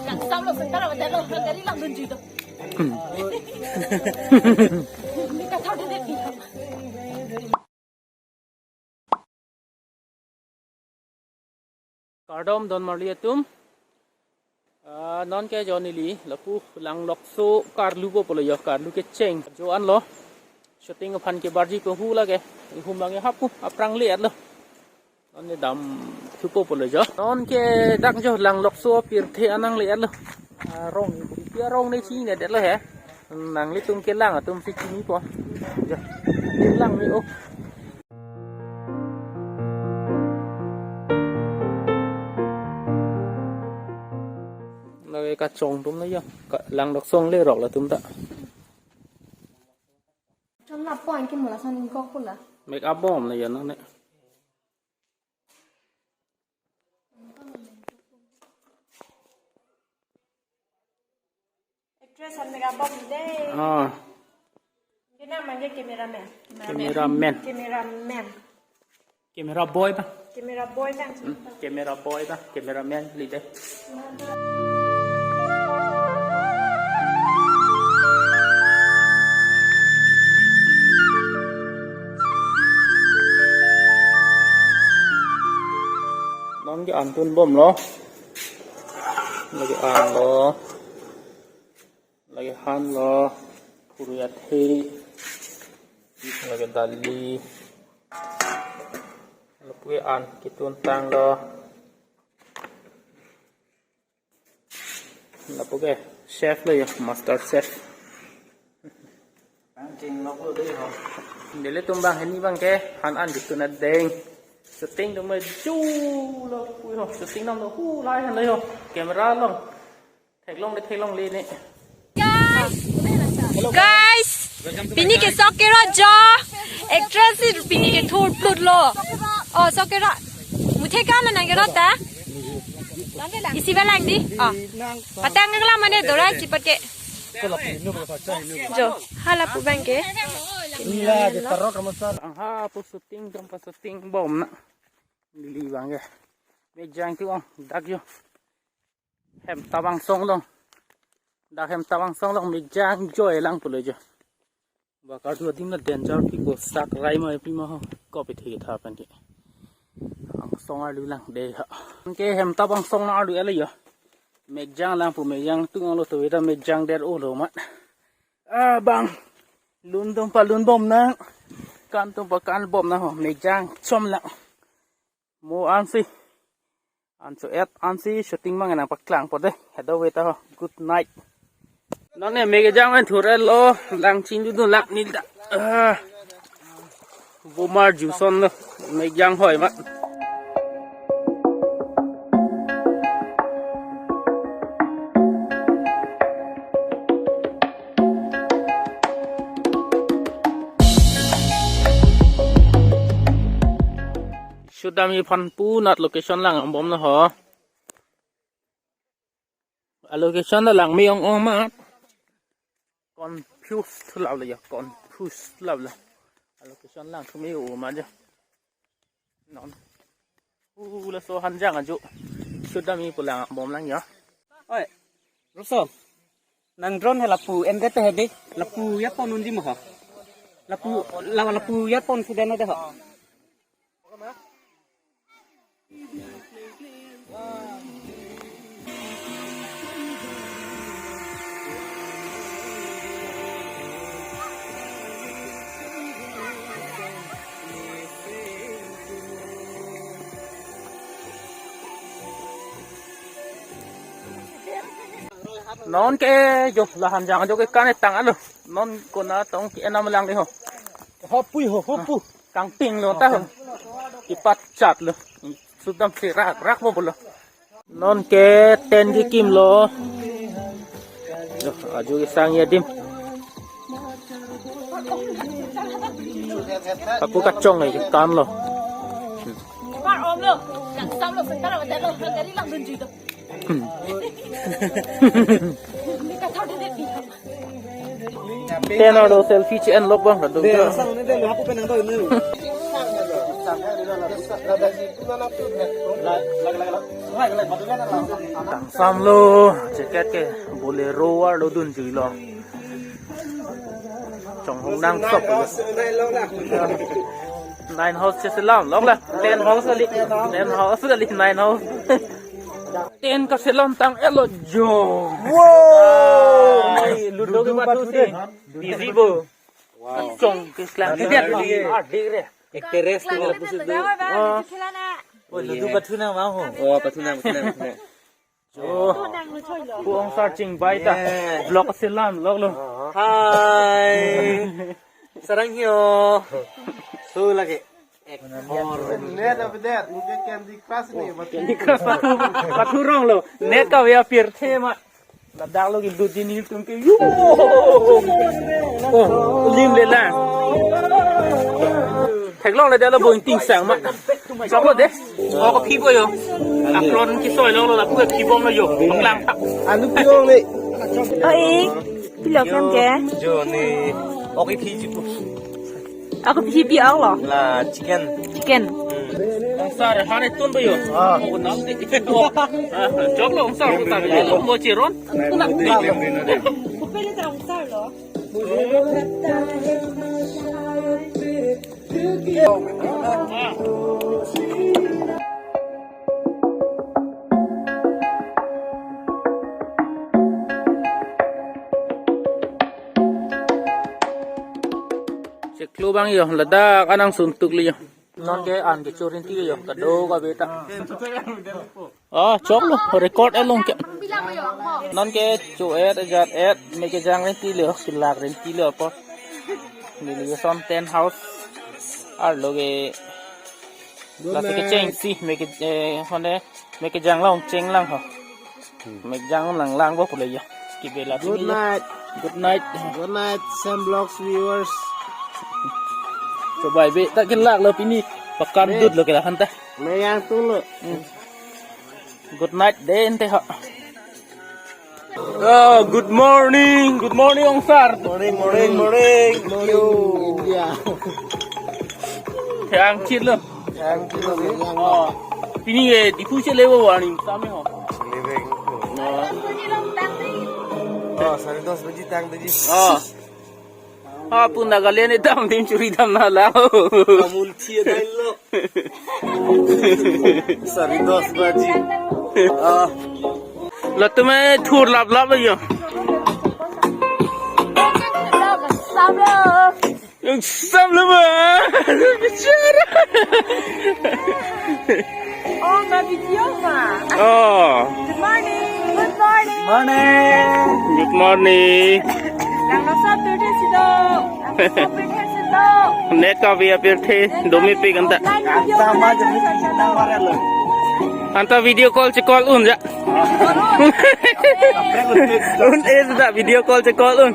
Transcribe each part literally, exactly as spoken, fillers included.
Langsam lo sengkar awa dalo, gari lang dunji to. Hmm. Ini kata udah deh. Kardom don marli atum. Ah, non ke jo neli lapu Langlokso karlu po pulo jo, karlu kecheng. Jo-an lo. Shooting aphan ke barji ko hu lake. Ihum lang hap pu aphrang le lo. Non ne dam thupo pulo jo. Non ke dak jo Langlokso pirthe anang le lo. Ah, rong, ipia rong ne chini ne det lo he. Nanglitum kelang atum si chinipo. Jo. Kelang ni oh. Lake kachong atum na jo. Ka-, Langlokso le rok latum ta. Chom lapu anke mo lason ingkok pula. Make up bom na jo non ne. Actress an make up bom dei. Ah. Kena mangge cameraman. Cameraman. Cameraman. Camera boy ba? Camera boy kan. Hmm, camera boy ba? Cameraman leader. Non ke an tun bom lo. Lake an lo. Lake han lo, puri athe, lake dali, lapu ke an ketun tang lo. Lapu ke chef lo jo, master chef. Bang king lo ko dei ho. Nelitum bang hini bang ke han an ketun adeng. Shooting do me ju lo pu ho. Shooting nam lo hu lai han lo ho. Camera long. Theklongle, theklongle ne. Guys, pini ke sok kerot jo. Actress si pini ke thur plut lo. Oh, sok kerot. Muthe ka na nang kerot ta? Isi balang di. Oh. Patang ka la mane dora si pake. Jo, hala pu bang ke. Aha, pu shooting, jom pa shooting bom na. Lili bang ke. Mejang tu ang dak jo. Hem tabang song long. Dak hem tabang song long mejang joi lang pulo jo. Ba kardu adim na danger pi ko sak rai ma pi ma ho. Ko pi thik tha pen ke. Angsong arlu lang de ha. Ke hem tabang song na arlu ele jo. Mejang lang pu mejang tung lo to ida mejang der o lo mat. Ah bang. Lun dum pa lun bom na. Kan dum pa kan bom na ho. Mejang chom lang. Mo ansi. Anso et ansi shooting mang nang paklang po de. Hedo weta ho. Good night. Non ne mejang men thur lo lang ching du du lak nil da. Ah. Bomar juson lo. Mejang hoi ma. Shoot dam iphan pu nat location lang bom na ho. A location na lang me ong ong ma. Confused lap le ya, confused lap le. A location lang kumi u ma ja. Non. U laso hanjang ajo. Shoot dam ipu lang bom lang ya. Oi. Roso. Nang drone he lapu ende te he de. Lapu ya pon undi mo ho. Lapu la lapu ya pon si dena de ho. Non ke jo lahan jang jo ke kane tang alo. Non kona tong ke enam lang de ho. Hopui ho, hopu. Kangting lo ta ho. Ipat chat lo. Sudam si rak rak mo bolo. Non ke ten ke kim lo. Yo, aju ke sang ya dim. Aku kachong eh kan lo. Mar om lo. Yang sam lo sengkar awa dalo. Gari lang dunji to. Hmm. Ini kata udah deh. Ten ado selfie che-en lok bang, kadung. Deh, sang ini deh, aku penang tahu ini. Samlo, jacket ke Bolero arlo dunjui lo. Chonghong nangsok. Nine house cheselam, lok la. Ten house kali. Ten house kali, nine house. Ten kaselam tang-et lo jo. Wow! Ai, ludo ke pathu si. Easy bo. Wow. Chong ke slam. Adik re. Actress tu la pusi tu. Oh, ludo pathu nang ma ho. Oh, pathu nang, pathu nang, pathu nang. Oh. Pu Ongsar chingbai ta. Yeah. Vlog selam lok lo. Hi. Sarang hio. Tu lagi. Net apa der? Mungkin Candy Crush ni. Candy Crush pathu, pathu rong lo. Net kave apirthe ma. Ladak lo ki dut jini tum ke. Yo. Oh, lim le la. Theklong le dalo bo ingting sang ma. Sok lo de. Oh, kophi po yo. Apron kesoi lo lo, lapu kophi bom lo yo. Paklang. Anu pi ong le. Oi, pi lok nang ke? Jo ni. Ok, iphi ji pu. Ako pi pi ang lo. La chicken. Chicken. Ongsar, han etun po yo. Ah. Oh, nam de. Ah, chok lo Ongsar, Ongsar. Lo mo chiron. Pele tra Ongsar lo. Chiklo bang yo, ladak anang suntuk li yo. Non ke an ke chorin ti yo, kado kave ta. Oh, chok lo, record along ke. Non ke cho-et, jat-et, me kejang rinti lo, kelak rinti lo apo. Neli son ten house. Arlo ke lasi kecheng si, me ke, eh, hone, me kejang long, cheng lang ho. Me kejang lang lang bo pule ya. Kibela. Good night. Good night. Good night, Sam Vlogs viewers. Chobai be ta kelak lo pini. Pakan dut lo kelak han ta. Me yang tung lo. Hmm. Good night de ente ha. Oh, good morning. Good morning, Ongsar. Morning, morning, morning. Morning, India. Thang chit lo. Thang chit lo. Oh. Pini ke Diphu chele bo warning. Sami ho. Chele bo. Oh. Oh, sare dos baji tang baji. Oh. Ah, pu Nagaland dam dim churi dam na la. Amul thia dai lo. Sare dos baji. Ah. Latum e thur lap lap yo. Sam lo ba. Bichara. Oh, ma video ma. Oh. Good morning. Good morning. Morning. Good morning. Langnoso apirthe si do. Langnoso apirthe si do. Net kave apirthe, domi pe kanta. Online video. Anta video call si call un ya. Un es da video call si call un.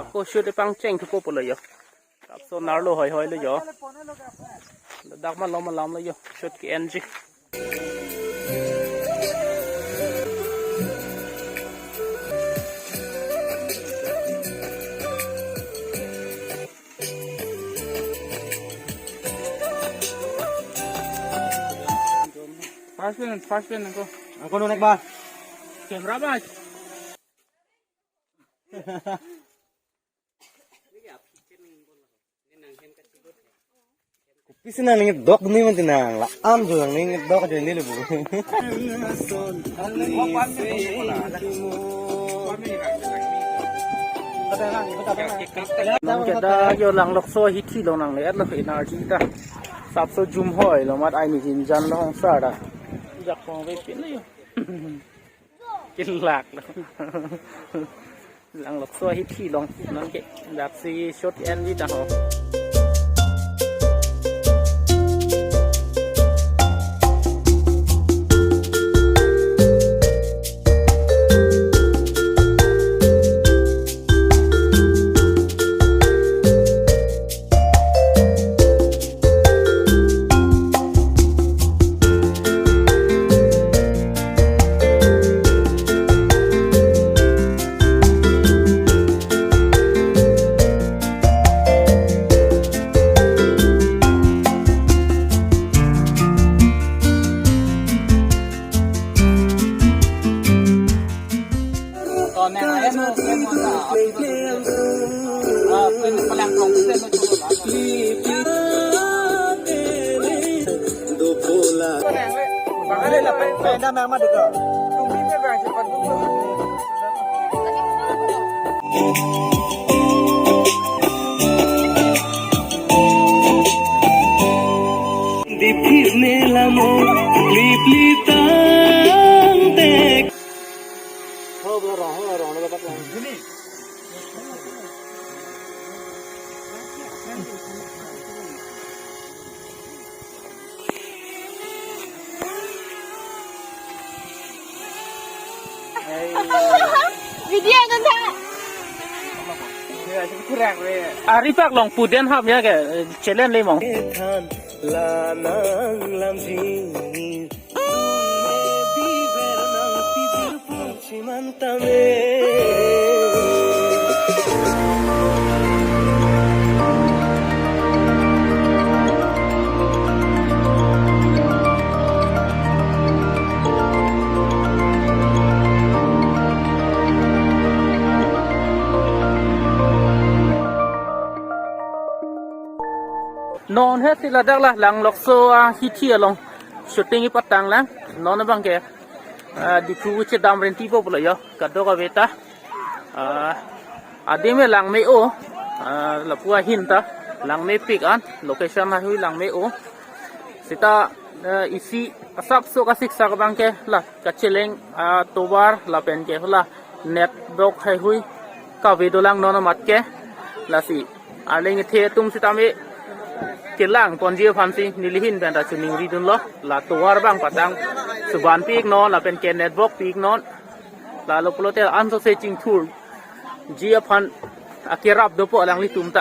Ako shoot pangcheng thupo pulo yo. Kapso narlo hoi hoi lo yo. Dak malom alam lo yo. Shoot ke-enji. First pen, first pen ako. Ako no nek ba. Camera ba. Kopisi nangning dok ni mati nang la am jo nangning dok jo ni lebu. Nang ke dak yo Langlokso hithi long nangle-et lo energy ta. Sapso jum hoi lo mat ai ni jinjan lo Ongsar da. Jak pong ve pin lo yo. Kelak lo. Langlokso hithi long non ke. Daksi shoot enji ta ho. Diphir ne lamo, plipli tangte. Video kan ta. Ari pak long puden ham ya ke challenge le mong. Than la nanglamji. Non he si ladak la Langlokso ahithi along shooting ipatang lang. Non abang ke, ah, Diphu chedam renti po pulo yo. Kadokave ta, ah, adim ke langme-o, ah, lapu ahin ta langmepik an, location ahui langme-o. Sita, ah, isi asapso kasiksak abang ke la kacheleng, ah, tovar lapen ke la network haihui kave dolang non amat ke. Lasi arleng ethe atum sitame kelang ponji aphansi nelihin pen ta choningri dunlo. La tovar abang patang suban pi-iknon lapen ke network pi-iknon. Lalo pulote ansose chingthurji aphan akerap dopo alanglitum ta.